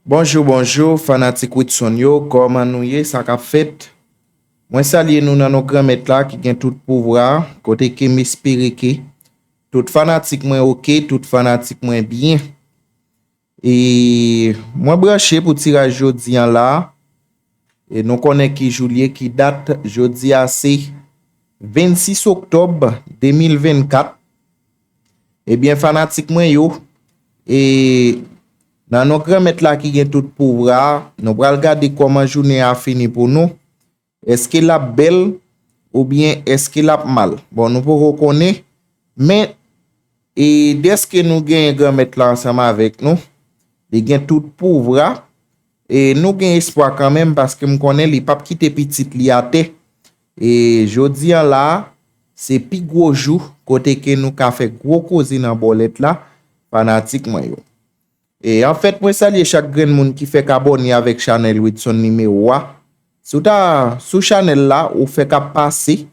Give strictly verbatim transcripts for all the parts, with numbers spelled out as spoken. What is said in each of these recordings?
Bonjou, bonjou, fanatik Widson yo, kòman nou ye, sa k ap fèt? Mwen salye nou nan non Granmèt la ki gen tout pouvwa, kote ke m espere ke tout fanatik mwen oke, tout fanatik mwen byen. E mwen branche pou tiraj jodi an la. E nou konnen ki jou l ye, ki dat. Jodi a se vennsis oktòb de mil vennkat. Ebyen, fanatik mwen yo, e nan non Granmèt la ki gen tout pouvwa, nou pral gade kòman jounen a fini pou nou. Èske l ap bèl oubyen èske l ap mal? Bon, nou poko konnen, men, e dèske nou genyen Granmèt la ansanm avèk nou, li gen tout pouvwa, e nou gen espwa kanmenm, paske m konnen li p ap kite pitit li atè. E jodi an la, se pi gwo jou kote ke nou ka fè gwo koze nan bòlèt la, fanatik mwen yo. E anfèt, mwen salye chak grenn moun ki fèk abòne avèk chanèl Widson Nimewo a. Si w ta sou chanèl la, ou fèk ap pase,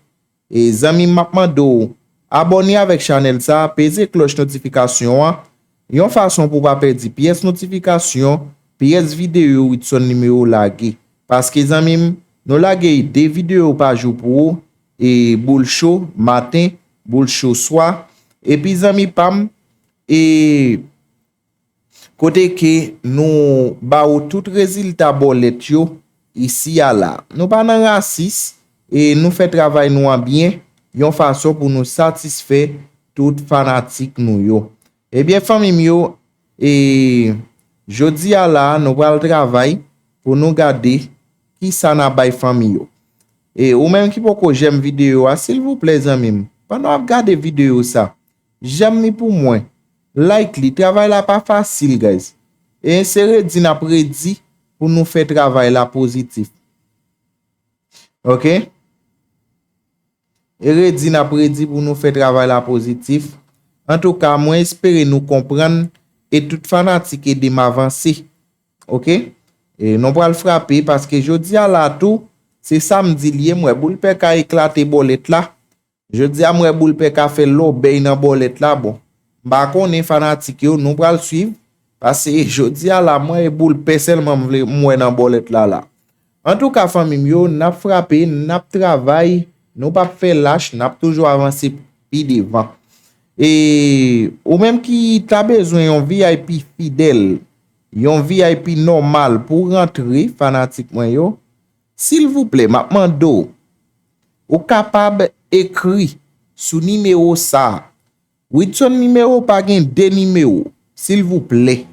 e zanmi m, m ap mande w abòne avèk chanèl sa, peze klòch notifikasyon an, yon fason pou w pa pèdi pyès notifikasyon, pyès videyo Widson Nimewo lage. Paske zanmi m, nou lage de videyo pa jou pou ou, e boul cho maten, boul cho swa. Epi zanmi pa m, e kote ke nou ba ou tout rezilta bòlèt yo isi a la. Nou pa nan rasis, e nou fè travay nou an byen, yon fason pou nou satisfè tout fanatik nou yo. Ebyen, fanmi m yo, e jodi a la, nou pral travay pou nou gade kisa n a bay fanmi yo. E ou menm ki poko jèm videyo a, silvouplè, zanmi m, pandan w ap gade videyo sa, jèm li pou mwen, like li, travay la pa fasil, guys. E se redi n ap redi pou nou fè travay la pozitif. Oke? E redi n ap redi pou nou fè travay la pozitif. Antouka, mwen espere nou konprann e tout fanatik ede m avanse. Oke? E nou pral frape paske jodi a la tou, se samdi l ye, m wè boul pè ka eklate bòlèt la. Jodi a m wè boul pè ka fè lòbèy nan bòlèt la, bon. M pa konnen fanatik yo, nou pral swiv. Paske jodi a la, m wè e boul pè sèlman m vle, m wè nan bòlèt la la. Antouka, fanmi m yo, n ap frape, n ap travay, nou p ap fè lach, n ap toujou avanse pi devan. E ou menm ki ta bezwen yon V I P fidèl, yon V I P nòmal pou rantre, fanatik mwen yo, silvouplè, m ap mande w, ou kapab ekri sou nimewo sa a. Widson Nimewo pa gen de nimewo, silvouplè.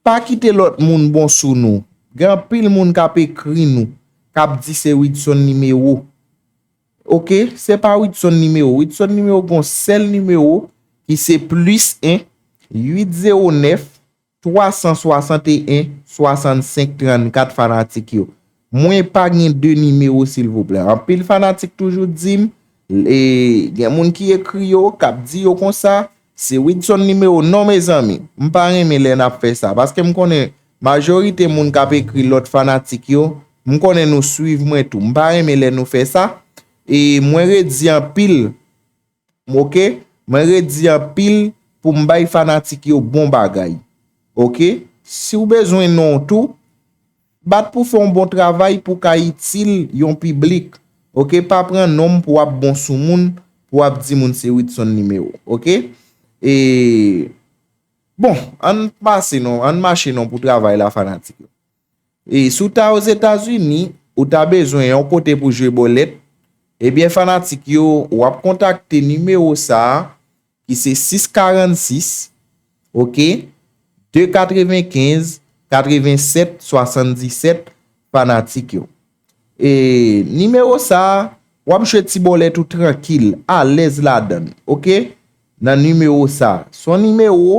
Pa kite lòt moun bon sou nou. Gen anpil moun k ap ekri nou, k ap di se Widson Nimewo. Oke, se pa Widson Nimewo. Widson Nimewo gen yon sèl nimewo ki se plis en uit zewo nèf twa san swasanteyen swasannsenk trannkat, fanatik yo. Mwen pa gen de nimewo, silvouplè. Anpil fanatik toujou di m, e, gen moun ki ekri yo, k ap di yo konsa, se Widson Nimewo. Non, mezanmi, m pa renmen lè n ap fè sa, paske m konnen majorite moun k ap ekri lòt fanatik yo, m konnen nou swiv mwen tou. M pa renmen lè nou fè sa, e mwen redi anpil. Oke? Mwen redi anpil pou m bay fanatik yo bon bagay. Oke? Si w bezwen non w tou, bat pou fè yon bon travay pou ka itil yon piblik. Oke? Pa pran non m pou w ap bon sou moun, pou w ap di moun se Widson Nimewo. Oke? E, bon, ann pase non, ann mache non pou travay la, fanatik yo. E si w ta Ozetazini, ou ta bezwen yon kote pou jwe bòlèt, ebyen, fanatik yo, w ap kontakte nimewo sa a, ki se sis karannsis, oke, de katrevenkenz, katrevensèt, swasanndisèt, fanatik yo. E nimewo sa a, w ap jwe ti bòlèt ou trankil, alèz ladan l, oke? Nan nimewo sa a. Se yon nimewo,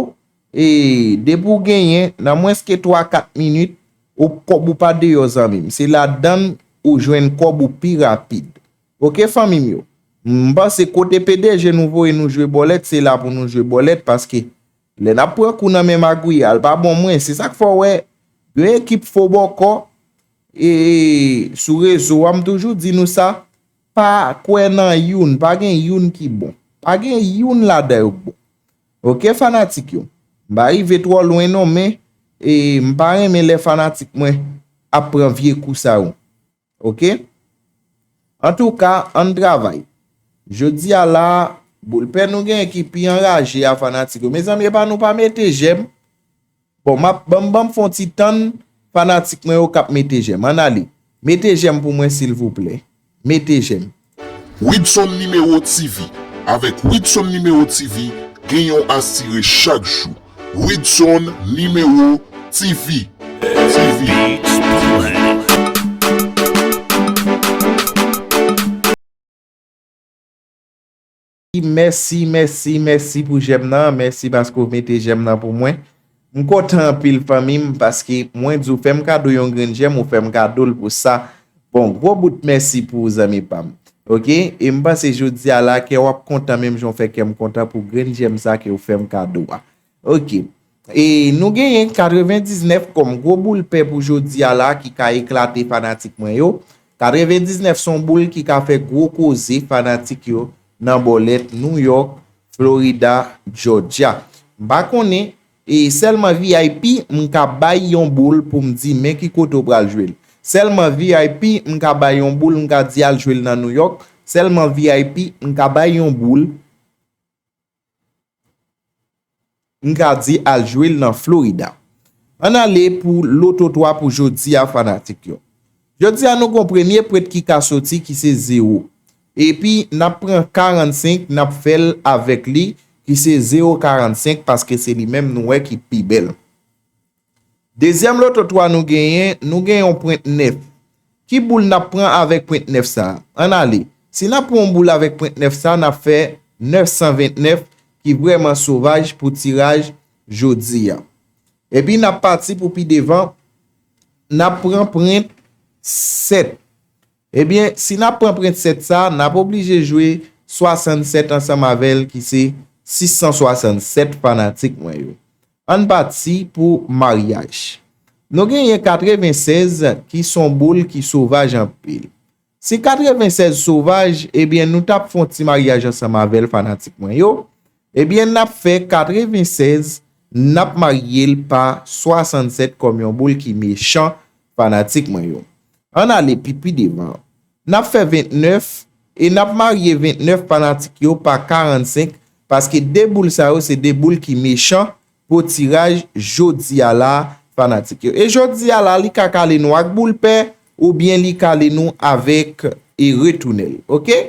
e depi w genyen, nan mwens ke twa kat minit, ou kòb ou pa deyò, zanmi m. Se ladan l ou jwenn kòb ou pi rapid. Oke, fanmi m yo? M panse kote P D G nou voye nou jwe bòlèt, se la pou nou jwe bòlèt, paske lè n ap pran kou nan men magouya, l pa bon mwen. Se sa k fè w wè, gen ekip fo bòkò, e sou rezo a, m toujou di nou sa, pa kwè nan youn, pa gen youn ki bon. Pa gen youn ladan yo k bon. Oke, fanatik yo. M pa rive twò lwen non, men E m pa renmen lè fanatik mwen ap pran vye kou sa yo. Oke? Antouka, ann travay. Jodi a la, boul pè nou genyen ki pi anraje a fanatik yo. Mezanmi, epa nou pa mete jèm. Bon, m ap, ban m, ban m fè yon ti tann fanatik mwen yo k ap mete jèm. Ann ale. Mete jèm pou mwen, silvouplè. Mete jèm. Widson Nimewo T V. Avèk Widson Nimewo T V, gen yon asire chak jou. Widson Nimewo T V. T V. Mèsi, mèsi, mèsi pou jèm nan. Mèsi paske w mete jèm nan pou mwen. M kontan anpil fanmi m paske mwen di w fè m kado yon grenn jèm, ou fè m kado l pou sa. Bon, gwo bout mèsi pou ou zanmi pa m. Oke? E m panse jodi a la, kè w ap kontan menm jan w fè kè m kontan pou grenn jèm sa ke w fè m kado a. Oke. E nou genyen katrevendiznèf kòm gwo boul pè pou jodi a la ki ka eklate fanatik mwen yo. Katrevendiznèf se yon boul ki ka fè gwo koze fanatik yo nan bòlèt New York, Florida, Georgia. M pa konnen, e sèlman V I P m ka bay yon boul pou m di men ki kote w pral jwe l. Sèlman V I P m ka bay yon boul, m ka di al jwe l nan New York. Sèlman V I P m ka bay yon boul, m ka di al jwe l nan Florida. Ann ale pou loto twa pou jodi a fanatik yo. Jodi a nou gon premye pwent ki ka soti ki se zewo. Epi n ap pran karannsenk, n ap fè l avèk li ki se zewo karannsenk paske se li menm nou wè ki pi bèl. Dezyèm loto twa nou genyen, nou gen yon pwent nèf. Ki boul n ap pran avèk pwent nèf sa a? Ann ale. Si n ap pran yon boul avèk pwent nèf sa a, n ap fè nèf san vennèf ki vrèman sovaj pou tiraj jodi a. Epi n ap pati pou pi devan, n ap pran pwent sèt. Ebyen, si n ap pran pwent sèt sa, n ap oblije jwe swasannsèt ansanm avè l ki se sis san swasannsèt fanatik mwen yo. Ann pati pou maryaj. Nou genyen katrevensèz ki se yon boul ki sovaj anpil. Si katrevensèz sovaj, ebyen nou t ap fè yon ti maryaj ansanm avè l fanatik mwen yo. Ebyen n ap fè katrevensèz, n ap marye l pa swasannsèt kòm yon boul ki mechan fanatik mwen yo. Ann ale pi pi devan. N ap fè vennèf e n ap marye vennèf fanatik yo pa karannsenk paske de boul sa yo se de boul ki mechan pou tiraj jodi a la fanatik yo. E jodi a la li ka kale nou ak boul pè oubyen li kale nou avèk e retounèl. Oke?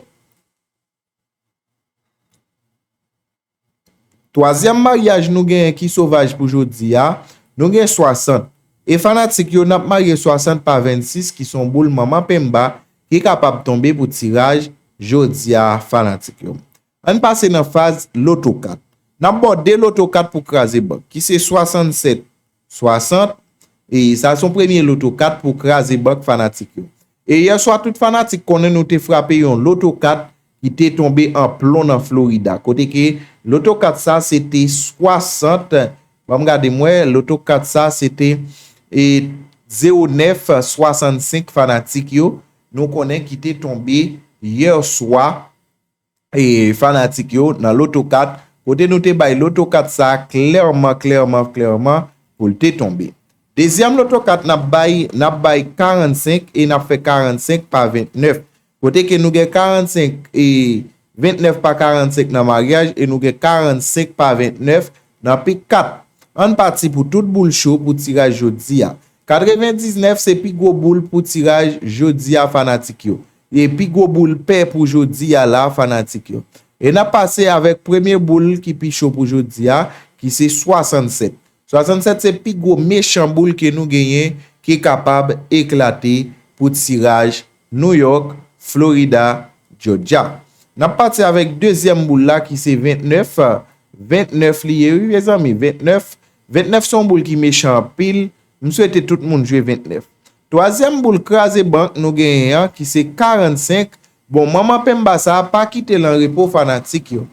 Twazyèm maryaj nou genyen ki sovaj pou jodi a, nou gen swasant. E fanatik yo, n ap marye swasant pa vennsis ki se yon boul manman penba ki kapab tonbe pou tiraj jodi a fanatik yo. Ann pase nan faz loto kat. N ap ba w de loto kat pou kraze bank, ki se swasannsèt swasant. E sa se yon premye loto kat pou kraze bank fanatik yo. E yèswa tout fanatik konnen nou te frape yon loto kat ki te tonbe an plon nan Florida. Kote ke loto kat sa se te swasant, ban m gade m wè, loto kat sa se te e zewo nèf swasannsenk fanatik yo. Nou konnen ki te tonbe yèswa e fanatik yo nan loto kat, kote nou te bay loto kat sa klèman, klèman, klèman pou l te tonbe. Dezyèm loto kat n ap bay, n ap bay karannsenk e n ap fè karannsenk pa vennèf. Kote ke nou gen karannsenk e vennèf pa karannsenk nan maryaj e nou gen karannsenk pa vennèf nan pik kat. Ann pati pou tout boul cho pou tiraj jodi a. Katrevendiznèf se pi gwo boul pou tiraj jodi a fanatik yo. E pi gwo boul pè pou jodi a la fanatik yo. E n ap pase avèk premye boul ki pi cho pou jodi a, ki se swasannsèt. Swasannsèt se pi gwo mechan boul ke nou genyen ki kapab eklate pou tiraj New York, Florida, Georgia. N ap pati avèk dezyèm boul la ki se vennèf. Vennèf li ye wi mezanmi, vennèf. Vennèf se yon boul ki mechan anpil. M swete tout moun jwe vennèf. Twazyèm boul kraze bank nou genyen an ki se karannsenk. Bon, manman penba sa a pa kite l an repo fanatik yo.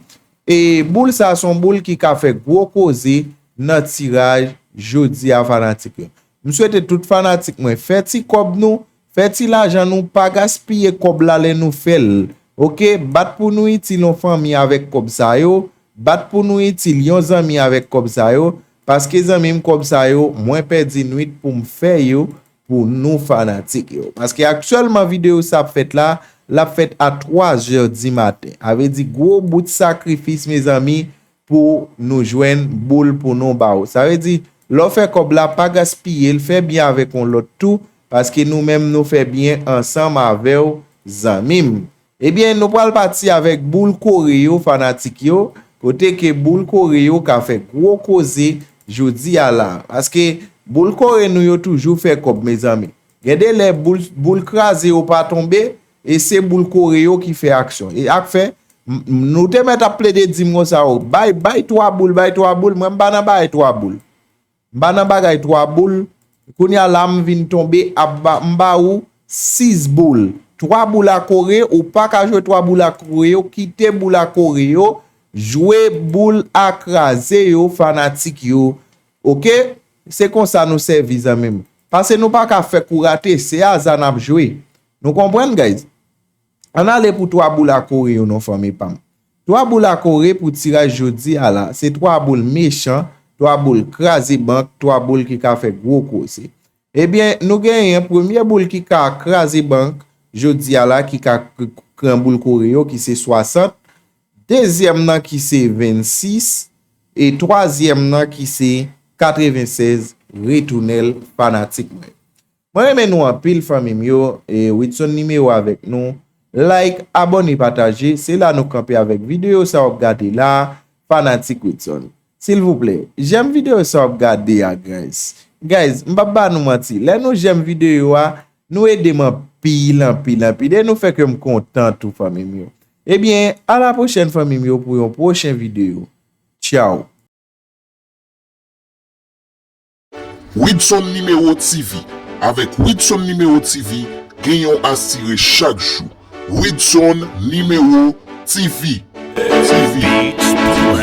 E boul sa a se yon boul ki ka fè gwo koze nan tiraj jodi a fanatik yo. M swete tout fanatik mwen fè ti kòb nou, fè ti lajan nou, pa gaspiye kòb la lè nou fè l. Oke, bat pou nou itil yon fanmi avèk kòb sa yo, bat pou nou itil yon zanmi avèk kòb sa yo, Paske zanmi m, kòb sa yo, mwen pèdi nwit pou m fè yo pou nou fanatik yo. Paske aktyèlman videyo sa ap fèt la, l ap fèt a twa zè di maten. A vle di gwo bout sakrifis, mezanmi, pou nou jwenn boul pou nou ba w. Sa vle di, lè w fè kòb la, pa gaspiye l, fè byen avèk yon lòt tou, paske nou menm nou fè byen ansanm avè w, zanmi m. Ebyen, nou pral pati avèk boul kore yo, fanatik yo, kote ke boul kore yo ka fè gwo koze jodi a la. Paske boul kore nou yo toujou fè kòb, mezanmi. Gen de lè boul, boul kraze yo pa tonbe, e se boul kore yo ki fè aksyon. E ak fè, m- m- nou te mèt ap plede di m konsa, o, bay, bay twa boul, bay twa boul, mwen m pa nan bay twa boul. M pa nan bagay twa boul. Kounye a la m vin tonbe ap ba, m ba ou sis boul. Twa boul a kore, ou pa ka jwe twa boul a kore yo, kite boul a kore yo, jwe boul a kraze yo, fanatik yo. Oke? Se konsa nou sèvi, zanmi m. Paske nou pa ka fè kou rate, se aza n ap jwe. Nou konprann, guys? Ann ale pou twa boul a kore yo non, fanmi pa m. Twa boul a kore pou tiraj jodi a la, se twa boul mechan, twa boul kraze bank, twa boul ki ka fè gwo koze. Ebyen, nou genyen premye boul ki ka kraze bank jodi a la, ki ka k- k- pran boul kore yo, ki se swasant, dezyèm nan ki se vennsis, e twazyèm nan ki se katrevensèz, retounen l, fanatik mwen. Mwen renmen nou anpil, fanmi m yo. E Widson Nimewo avèk nou. Like, abòne, pataje. Se la nou kanpe avèk videyo sa w ap gade la, fanatik Widson. Silvouplè, jèm videyo sa w ap gade a, guys. Guys, m p ap ba nou manti. Lè nou jèm videyo a, nou ede m anpil, anpil, anpil. E nou fè kè m kontan tou, fanmi m yo. Ebyen, a la pwochèn, fanmi m yo, pou yon pwochen videyo. Tchaw! Widson Nimewo T V. Avèk Widson Nimewo T V, gen yon asire chak jou. Widson Nimewo T V. T V.